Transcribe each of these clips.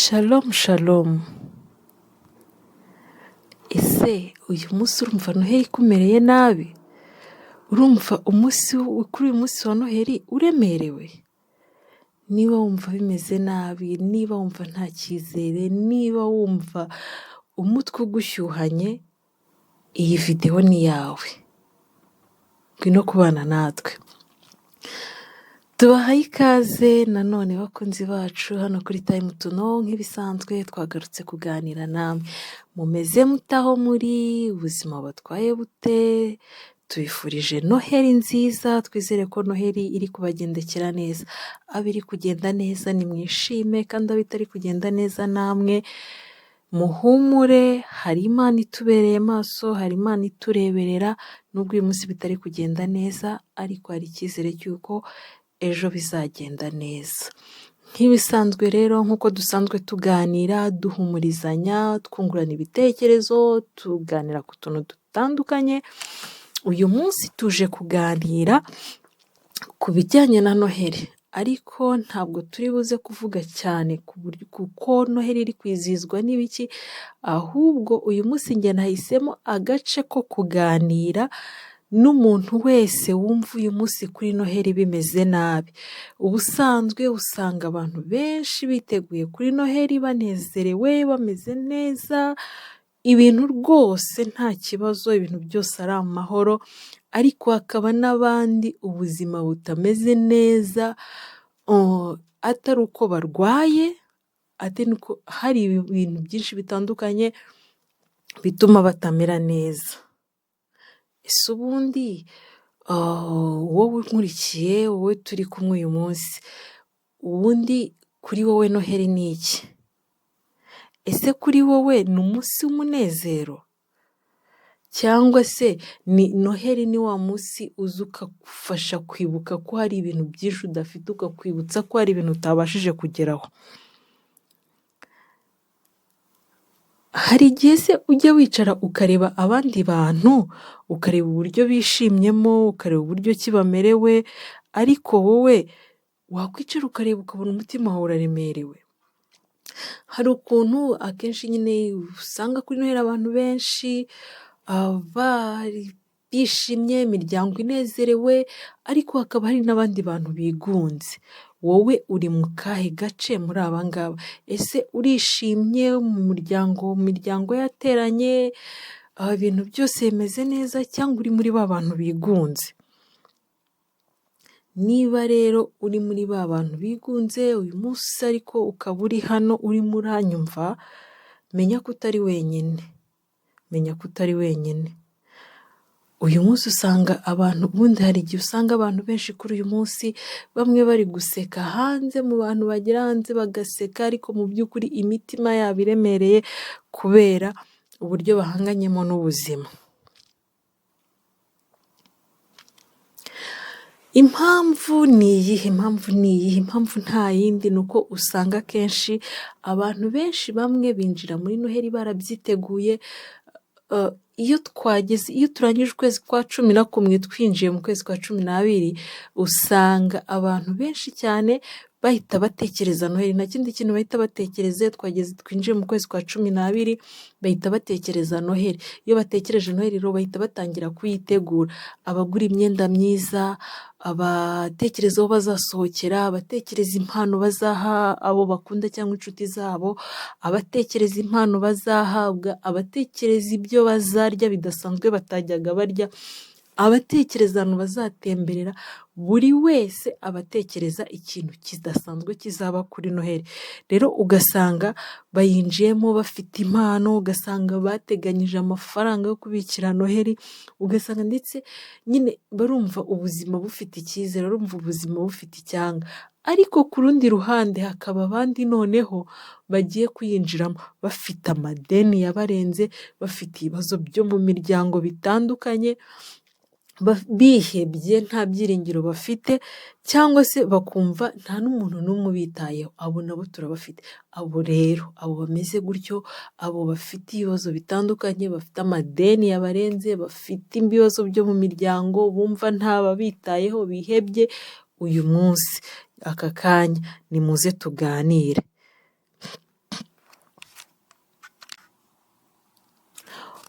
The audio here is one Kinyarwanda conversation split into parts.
Shalom shalom. Ese uyu munsi urumva Noheli ikumereye nabi? Urumva umunsi kuri uyu munsi wa Noheli uremerewe? Niba wumva bimeze nabi, niba wumva nta cyizere, niba wumva umutwe ugushyuhanye, iyi videwo ni iyawe. Ngwino kubana natwe. Tubahaye ikaze nanone bakunzi bacu hano kuri Time to Know, nk'ibisanzwe twagarutse kuganira namwe. Mumeze mute aho muri? Ubuzima bubatwaye bute? Tubifurije Noheli nziza, twizere ko Noheli iri kubagendekera neza. Abo iri kugenda neza nimwishime, kandi abo itari kugenda neza namwe muhumure, hari Imana itubereye maso, hari Imana itureberera, nubwo uyu munsi bitari kugenda neza, ariko hari icyizere cy'uko ejo bizagenda neza. Nk'ibisanzwe rero, nk'uko dusanzwe tuganira, duhumurizanya, twungurana ibitekerezo, tuganira ku tuntu dutandukanye, uyu munsi tuje kuganira ku bijyanye na Noheli, ariko ntabwo turi buze kuvuga cyane kuko Noheli iri kwizihizwa n'ibiki, ahubwo uyu munsi njye nahisemo agace ko kuganira n'umuntu wese wumva uyu munsi kuri Noheli bimeze nabi. Ubusanzwe usanga abantu benshi biteguye kuri Noheli banezerewe, bameze neza, ibintu rwose nta kibazo, ibintu byose ari amahoro, ariko hakaba n'abandi ubuzima butameze neza, atari uko barwaye, atari uko hari ibintu byinshi bitandukanye bituma batamera neza. Ese ubundi wowe unkurikiye, wowe turi kumwe uyu munsi, ubundi kuri wowe Noheli ni iki? Ese kuri wowe ni umunsi w'umunezero? Cyangwa se ni Noheli ni wa munsi uza ukagufasha kwibuka ko hari ibintu byinshi udafite, ukakwibutsa ko hari ibintu utabashije kugeraho? Hari igihe se ujya wicara ukareba abandi bantu, ukareba uburyo bishimyemo, ukareba uburyo ki bamerewe, ariko wowe wakwicara ukareba ukabona umutima wawe uraremerewe? Hari ukuntu akenshi nyine usanga kuri Noheli abantu benshi bishimye, imiryango inezerewe, ariko hakaba hari n'abandi bantu bigunze. Wowe uri mu kahe gace muri aba ngaba? Ese urishimye mu muryango, mu miryango yateranye, ibintu byose bimeze neza, cyangwa uri muri ba bantu bigunze? Niba rero uri muri ba bantu bigunze uyu munsi ariko ukaba uri hano urimo uranyumva, menya ko utari wenyine, menya ko utari wenyine. Uyu munsi usanga abantu, ubundi hari igihe usanga abantu benshi kuri uyu munsi bamwe bari guseka hanze, mu bantu bagera hanze bagaseka, ariko mu by'ukuri imitima yabo iremereye kubera uburyo bahanganyemo n'ubuzima. Impamvu ni iyihe? Impamvu ni iyihe? Impamvu nta yindi ni uko usanga akenshi abantu benshi bamwe binjira muri Noheli barabyiteguye, iyo twageze, iyo turangije ukwezi kwa 11 twinjiye mu kwezi kwa 12, usanga abantu benshi cyane bahita batekereza Noheli, nta kindi kintu bahita batekereza, iyo twageze twinjiye mu kwezi kwa 12 bahita batekereza Noheli. Iyo batekereje Noheli rero bahita batangira kuyitegura, abagura imyenda myiza, abatekereza aho bazasohokera, abatekereza impano bazaha abo bakunda cyangwa inshuti zabo, abatekereza impano bazahabwa, abatekereza ibyo bazarya bidasanzwe batajyaga barya, abatekereza ahantu bazatemberera, buri wese aba atekereza ikintu kidasanzwe kizaba kuri Noheli. Rero ugasanga bayinjiyemo bafite impano, ugasanga bateganyije amafaranga yo kubikira Noheli, ugasanga ndetse nyine barumva ubuzima bufite icyizere, barumva ubuzima bufite icyanga. Ariko ku rundi ruhande hakaba abandi noneho bagiye kuyinjiramo bafite amadeni yabarenze, bafite ibibazo byo mu miryango bitandukanye, bihebye nta byiringiro bafite, cyangwa se bakumva nta n'umuntu n'umwe ubitayeho, abo nabo turabafite. Abo rero, abo bameze gutyo, abo bafite ibibazo bitandukanye, bafite amadeni yabarenze, bafite ibibazo byo mu miryango, bumva ntababitayeho, bihebye, uyu munsi, aka kanya, nimuze tuganire.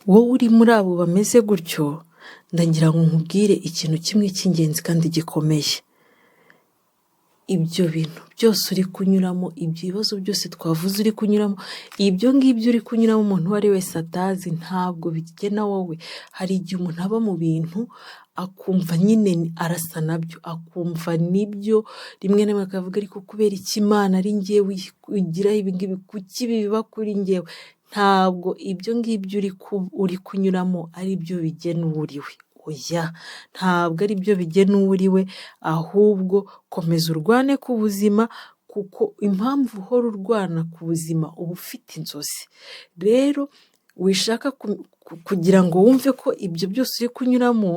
Wowe uri muri abo bameze gutyo, ndagira ngo nkubwire ikintu kimwe cy'ingenzi kandi gikomeye. Ibyo bintu byose uri kunyuramo, ibyo bibazo byose twavuze uri kunyuramo, ibyo ngibyo uri kunyuramo umuntu uwo ari wese atazi, ntabwo bigena wowe. Hari igihe umuntu aba mu bintu akumva nyine arasa nabyo, akumva nibyo, rimwe na rimwe akavuga ariko kubera iki Imana ari njyewe igiraho ibi ngibi, kuki ibi biba kuri njyewe? Ntabwo ibyo ngibyo uri kunyuramo ari byo bigena uwo uri we. Oya, ntabwo ari byo bigena uwo uri we, ahubwo komeza urwane ku buzima, kuko impamvu uhora urwana ku buzima uba ufite inzozi. Rero wishaka kugira ngo wumve ko ibyo byose uri kunyuramo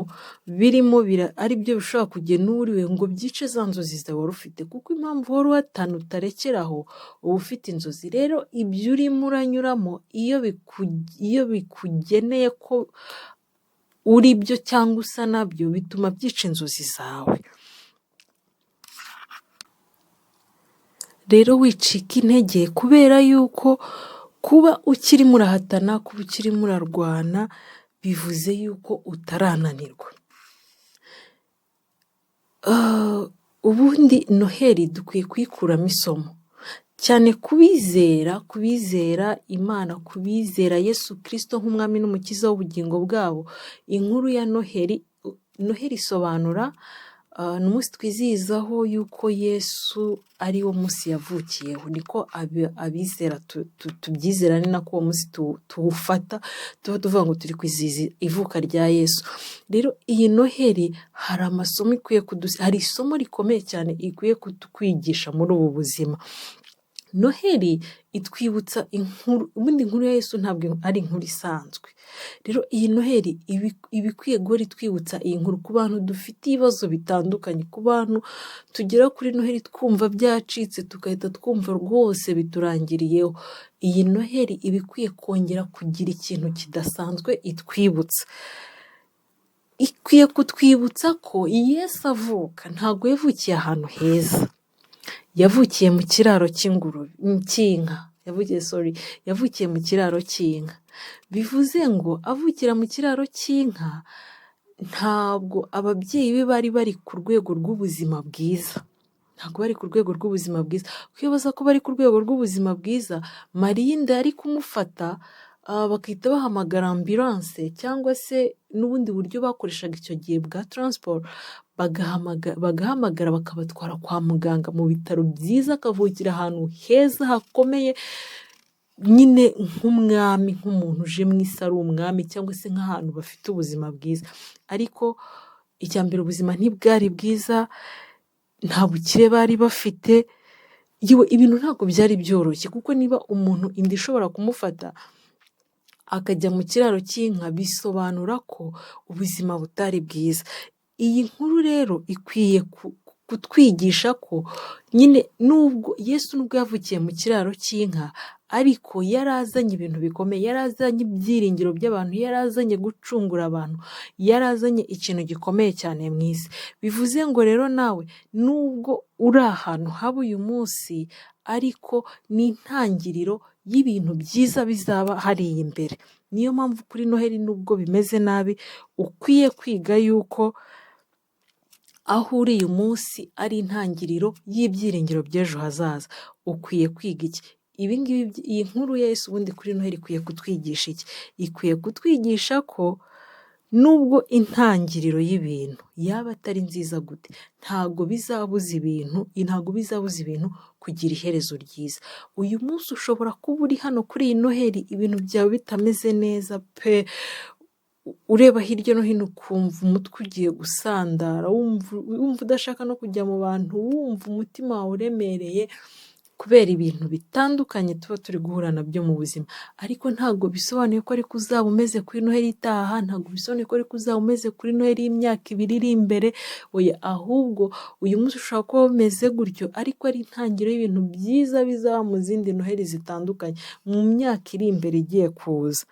birimo ari byo bishobora kugena uwo uri we, ngo byice za nzozi zawe wari ufite, kuko impamvu uhora uhatana utarekeraho, uba ufite inzozi. Rero ibyo urimo uranyuramo iyo bikugeneye ko uri byo cyangwa usa nabyo, bituma byica inzozi zawe. Rero wicika intege kubera yuko kuba ukirimo urahatana, kuba ukirimo urarwana, bivuze yuko utarananirwa. Ubundi Noheli dukwiye kuyikuramo isomo, cyane kubizera, kubizera Imana, kubizera Yesu Kristo nk'umwami n'umukiza w'ubugingo bwabo. Inkuru ya Noheli, Noheli isobanura ni umunsi twizihizaho yuko Yesu ari wo munsi yavukiyeho, niko abizera tubyizera, ni nako uwo munsi tuwufata, tuba tuvuga ngo turi kwizihiza ivuka rya Yesu. Rero iyi Noheli hari amasomo ikwiye hari isomo rikomeye cyane ikwiye kutwigisha muri ubu buzima. Noheli itwibutsa inkuru, ubundi inkuru ya Yesu ntabwo ari inkuru isanzwe. Rero iyi Noheli iba ikwiye guhora itwibutsa iyi nkuru ku bantu dufite ibibazo bitandukanye, ku bantu tugera kuri Noheli twumva byacitse, tugahita twumva rwose biturangiriyeho. Iyi Noheli iba ikwiye kongera kugira ikintu kidasanzwe itwibutsa. Ikwiye kutwibutsa ko Yesu avuka ntabwo yavukiye ahantu heza. Yavukiye mu kiraro cy'ingurube, cy'inka. Yavukiye, sorry, yavukiye mu kiraro cy'inka. Bivuze ngo avukira mu kiraro cy'inka, ntabwo ababyeyi be bari bari ku rwego rw'ubuzima bwiza. Ntabwo bari ku rwego rw'ubuzima bwiza. Kuko iyo baza ko bari ku rwego rw'ubuzima bwiza, Mariya inda yari kumufata, bagahita bahamagara ambulance cyangwa se n'ubundi buryo bakoreshaga icyo gihe bwa transport, bagahamagara bakabatwara kwa muganga mu bitaro byiza, akavukira ahantu heza hakomeye, nyine nk'umwami, nk'umuntu uje mu isi ari umwami, cyangwa se nk'ahantu bafite ubuzima bwiza. Ariko icya mbere ubuzima ntibwari bwiza, nta bukire bari bafite, yewe ibintu ntabwo byari byoroshye, kuko niba umuntu inda ishobora kumufata akajya mu kiraro cy'inka, bisobanura ko ubuzima butari bwiza. Iyi nkuru rero ikwiye kutwigisha ko nyine nubwo Yesu nubwo yavukiye mu kiraro cy'inka, ariko yari azanye ibintu bikomeye, yari azanye ibyiringiro by'abantu, yari azanye gucungura abantu, yari azanye ikintu gikomeye cyane mu isi. Bivuze ngo rero nawe nubwo uri ahantu haba uyu munsi, ariko ni intangiriro y'ibintu byiza bizaba hariya imbere. Niyo mpamvu kuri Noheli nubwo bimeze nabi, ukwiye kwiga yuko aho uri uyu munsi ari intangiriro y'ibyiringiro by'ejo hazaza. Ukwiye kwiga iki? Ibi ngibi, iyi nkuru ya Yesu ubundi kuri Noheli ikwiye kutwigisha iki? Ikwiye kutwigisha ko nubwo intangiriro y'ibintu yaba atari nziza gute, ntabwo bizabuza ibintu, ntabwo bizabuza ibintu kugira iherezo ryiza. Uyu munsi ushobora kuba uri hano kuri iyi Noheli ibintu byawe bitameze neza pe, ureba hirya no hino ukumva umutwe ugiye gusandara, wumva udashaka no kujya mu bantu, wumva umutima wawe uremereye kubera ibintu bitandukanye tuba turi guhura nabyo mu buzima. Ariko ntabwo bisobanuye ko ariko uzaba umeze kuri Noheli itaha, ntabwo bisobanuye ko ariko uzaba umeze kuri Noheli y'imyaka ibiri iri imbere, oya, ahubwo uyu munsi ushobora kuba umeze gutyo, ariko ari intangiriro y'ibintu byiza bizaba mu zindi Noheli zitandukanye, mu myaka iri imbere igiye kuza.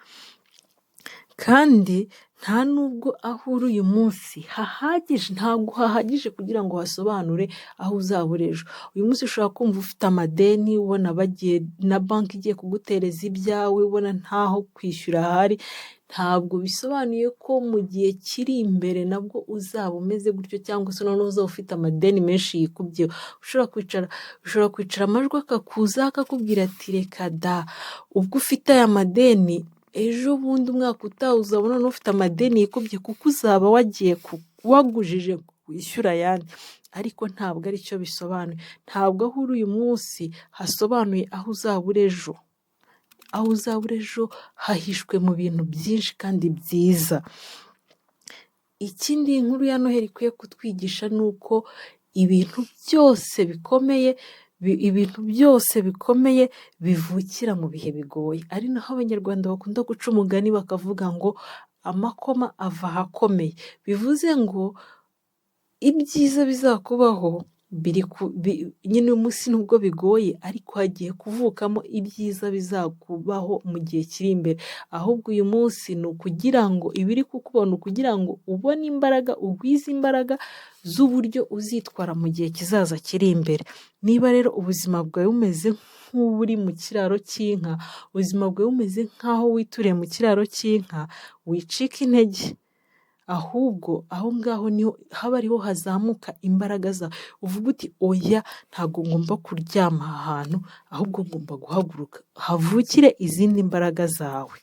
Kandi nta nubwo aho uri uyu munsi hahagije, ntabwo hahagije kugira ngo hasobanure aho uzaba uri ejo. Uyu munsi ushobora kumva ufite amadeni, ubona bagiye na banki igiye kugutereza ibyawe, ubona ntaho kwishyura hahari, ntabwo bisobanuye ko mu gihe kiri imbere nabwo uzaba umeze gutyo, cyangwa se noneho uzaba ufite amadeni menshi yikubyeho. Ushobora kwicara amajwi akakuzaho akakubwira ati: "Reka da, ubwo ufite aya madeni, ejo bundi umwaka utaha uzabona noneho ufite amadeni yikubye, kuko uzaba wagiye wagujije ngo wishyure ayandi." Ariko ntabwo aricyo bisobanuye. Ntabwo aho uri uyu munsi hasobanuye aho uzaba uri ejo. Aho uzaba uri ejo hahishwe mu bintu byinshi kandi byiza. Ikindi inkuru ya Noheli ikwiye kutwigisha ni uko ibintu byose bikomeye bivukira mu bihe bigoye. Ari naho Abanyarwanda bakunda guca umugani bakavuga ngo: "Amakoma ava ahakomeye." Bivuze ngo ibyiza bizakubaho biri nyine uyu munsi nubwo bigoye, ariko hagiye kuvukamo ibyiza bizakubaho mu gihe kiri imbere. Ahubwo uyu munsi ni ukugira ngo ibiri kukubaho ni ukugira ngo ubone imbaraga, ugwize imbaraga z'uburyo uzitwara mu gihe kizaza kiri imbere. Niba rero ubuzima bwawe bumeze nk'uburi mu kiraro cy'inka, ubuzima bwawe bumeze nk'aho wituriye mu kiraro cy'inka, wicika intege. Ahubwo aho ngaho niho haba ariho hazamuka imbaraga zawe, uvuga uti: "Oya, ntabwo ngomba kuryama aha hantu, ahubwo ngomba guhaguruka," havukire izindi mbaraga zawe.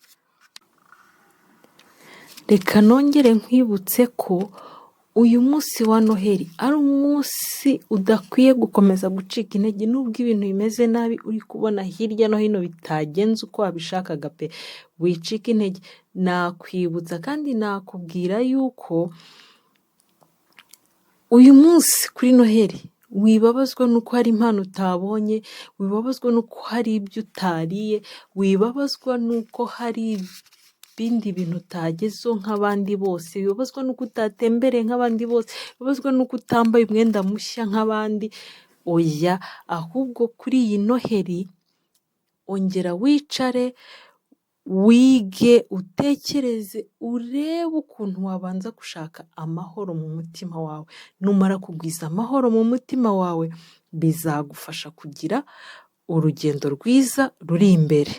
Reka nongere nkwibutse ko uyu munsi wa Noheli ari umunsi udakwiye gukomeza gucika intege nubwo ibintu bimeze nabi, uri kubona hirya no hino bitagenze uko wabishakaga pe, wicika intege. Nakwibutsa kandi nakubwira yuko uyu munsi kuri Noheli wibabazwa n'uko hari impano utabonye, wibabazwa n'uko hari ibyo utariye, wibabazwa n'uko hari ibindi bintu utagezeho nk'abandi bose, wibabazwa n'uko utatembereye nk'abandi bose, wibabazwa n'uko utambaye umwenda mushya nk'abandi, oya, ahubwo kuri iyi Noheli ongera wicare, wige, utekereze, urebe ukuntu wabanza gushaka amahoro mu mutima wawe. Numara kugwiza amahoro mu mutima wawe, bizagufasha kugira urugendo rwiza ruri imbere,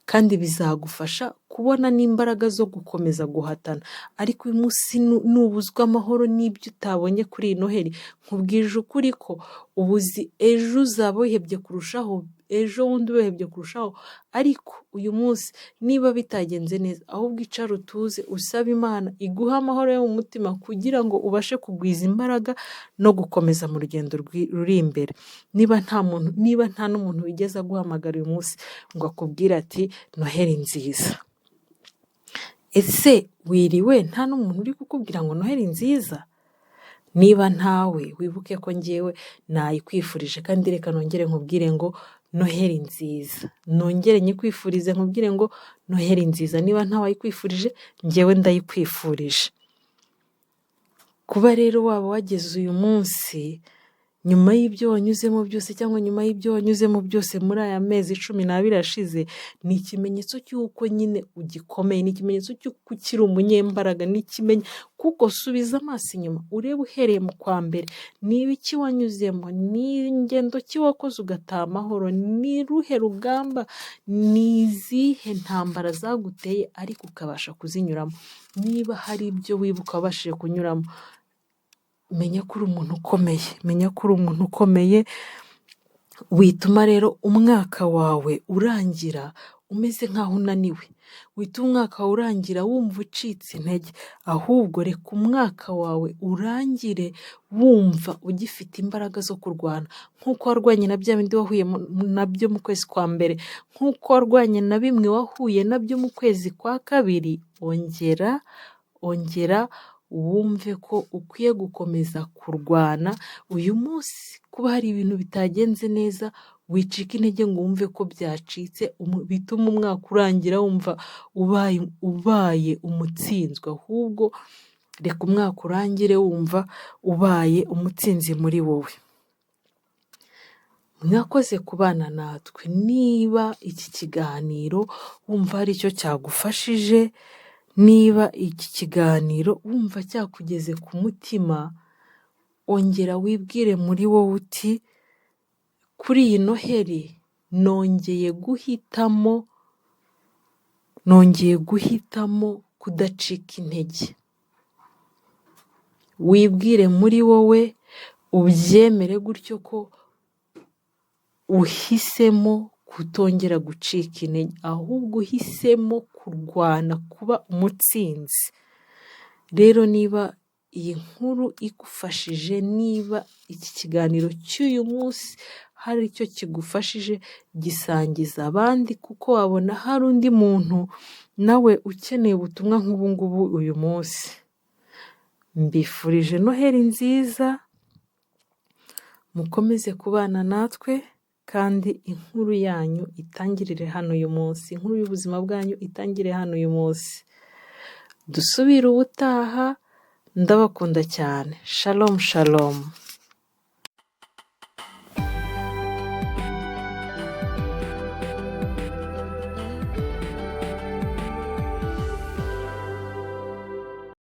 kandi bizagufasha kubona n'imbaraga zo gukomeza guhatana. Ariko uyu munsi nubuzwa amahoro n'ibyo utabonye kuri iyi Noheli, nkubwije ukuri ko ubuzi ejo uzaba wihebye kurushaho, ejo bundi wihebye kurushaho. Ariko uyu munsi niba bitagenze neza, ahubwo icara utuze, usabe Imana iguhe amahoro yo mu mutima kugira ngo ubashe kugwiza imbaraga no gukomeza mu rugendo ruri imbere. Niba nta muntu, niba nta n'umuntu wigeze aguhamagara uyu munsi ngo akubwire ati: "Noheli nziza," ese wiriwe nta n'umuntu uri kukubwira ngo Noheli nziza? Niba ntawe, wibuke ko ngewe nayikwifurije, kandi reka nongere nkubwire ngo Noheli nziza, nongere nyikwifurize nkubwire ngo Noheli nziza. Niba ntawayikwifurije, ngewe ndayikwifurije. Kuba rero waba wageze uyu munsi nyuma y'ibyo wanyuzemo byose, cyangwa nyuma y'ibyo wanyuzemo byose muri aya mezi 12 ashize, ni ikimenyetso cy'uko nyine ugikomeye, ni ikimenyetso cy'uko ukiri umunyembaraga, ni kuko subiza amaso inyuma urebe uhereye mu kwa mbere, ni ibiki wanyuzemo, ni ingendo ki wakoze ugataha amahoro, ni uruhe rugamba, ni izihe ntambara zaguteye ariko ukabasha kuzinyuramo. Niba hari ibyo wibuka wabashije kunyuramo, menya ko uri umuntu ukomeye, menya ko uri umuntu ukomeye. Wituma rero umwaka wawe urangira umeze nk'aho unaniwe, wituma umwaka wawe urangira wumva ucitse intege, ahubwo reka umwaka wawe urangire wumva ugifite imbaraga zo kurwana, nk'uko warwanye na bya bindi wahuye nabyo mu kwezi kwa mbere, nk'uko warwanye na bimwe wahuye nabyo mu kwezi kwa kabiri. Ongera wumve ko ukwiye gukomeza kurwana. Uyu munsi kuba hari ibintu bitagenze neza, wicika intege ngo wumve ko byacitse, bituma umwaka urangira wumva ubaye umutsinzwe, ahubwo reka umwaka urangire wumva ubaye umutsinzi muri wowe. Mwakoze kubana natwe. Niba iki kiganiro wumva hari icyo cyagufashije, Niba iki kiganiro wumva cyakugeze ku mutima, ongera wibwire muri wowe uti kuri iyi Noheli nongeye guhitamo, nongeye guhitamo kudacika intege. Wibwire muri wowe, ubyemere gutyo ko uhisemo kutongera gucika intege, ahubwo uhisemo kurwana kuba umutsinzi. Rero niba iyi nkuru igufashije, niba iki kiganiro cy'uyu munsi hari icyo kigufashije, gisangiza abandi kuko wabona hari undi muntu nawe ukeneye ubutumwa nk'ubu ngubu uyu munsi. Mbifurije Noheli nziza, mukomeze kubana natwe kandi inkuru yanyu itangirire hano uyu munsi, inkuru y'ubuzima bwanyu itangire hano uyu munsi. Dusubire ubutaha, ndabakunda cyane. Shalom shalom.